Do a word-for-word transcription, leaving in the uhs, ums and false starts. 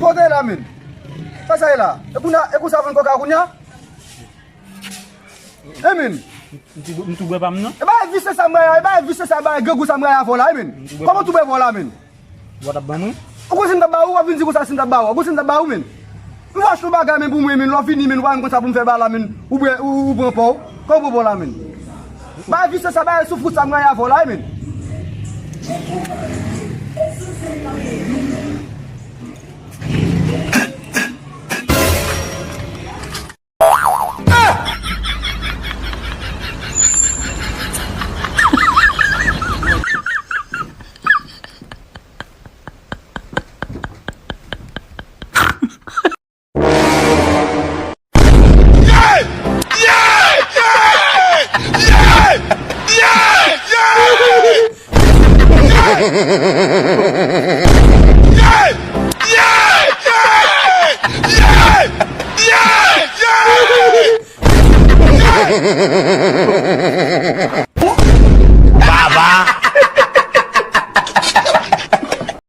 Kote la, men? Sa sa ye la? E kounye a, e konsa vann koka kounye a? E, men? M tou, m tou bwè pa m, non? E ba visye sa m wè a, e ba visye sa, e ba grangou sa m wè a avè w la, e, men? Kòman w tou bwè avè w la, men? Ou pa t ap ban mwen? Ou konn si m t ap ba ou, w ap vin di konsa si m t ap ba ou. Ou konn si m t ap ba ou, men? M va achte yon bagay, men, pou mwen, men, lè w vini, men, ou pa menm konn sa pou m fè ba la, men. Ou bwè, ou, ou pran pa w. Kòman w pran pa w la, men? Ba visye sa, ba soufrans sa m wè a avè w la, e, men?